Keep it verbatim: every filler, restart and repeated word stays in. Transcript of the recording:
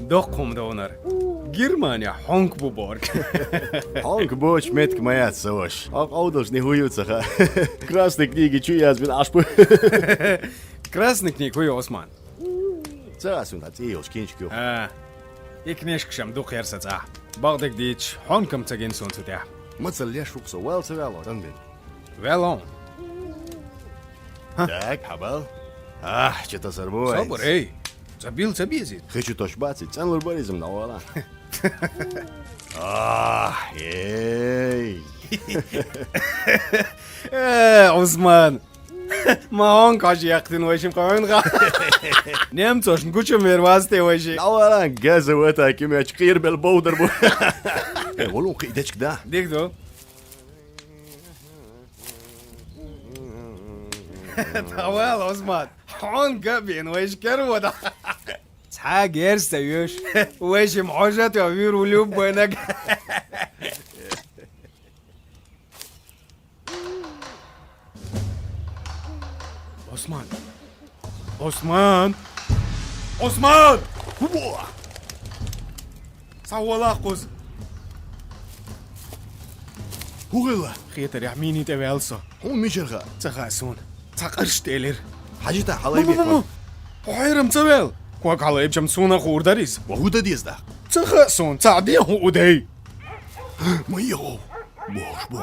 Доккха хӀума довнар. Германе хьонка бу боарг. Хьонка боаца меттиг ма яц, Саваш. Хьо къовдалча ни хӀу ю ца хаьа. Красный книги чу язбина Ӏаш бу. Красный книга хӀу ю, Осман? Ца а сун цӀе йолча кинчка ю. А, и книжка-м дукха яр са цӀа. Бакъдерг дийцача, хьонка-м ца гина сона цу тӀа. Мацалла леш ву-кх со, вала ца ваьлло, тӀанбина. Ваьлло. Так, хьабал. Ах, чу тасар бу вай. Собар, эй. Ца бил, ца безийта. Хи чу тосуш бац, цӀенлур бара иза-м, дӀавала. Ах, эй. Э, Осман. Ма хьонка хьожа яьккхина вайшимма кхойна ха. Немцошна гучам вер вац те вайши. ДӀавала, газа вата кимеча кхерабелла бовдар бу. Э, валун кхи дечка да. Дик ду. ДӀавала, Осман. Хьонка бен вайши кервода. Цхьа герз ца йоьш. Вайшимма хьожа тӀа вуьйр ву любой наг. Осман! Осман! Осман! Хубо! Схьавола кхуза! ХӀу хилла? Хетарехь мини тӀе ваьлла со. Хьуна мичара хаьа? Ца хаьа суна. Цхьа къарш тӀелира. Хьажита, хьалай бе ког. Хьо хьерам ца ваьлла? Ког хьалайбича-м суна хуур дара иза. Ва хӀу дан деза тӀаккха? Ца хаьа суна, цхьа де хӀу у дей. Ма йо, бохуш бу.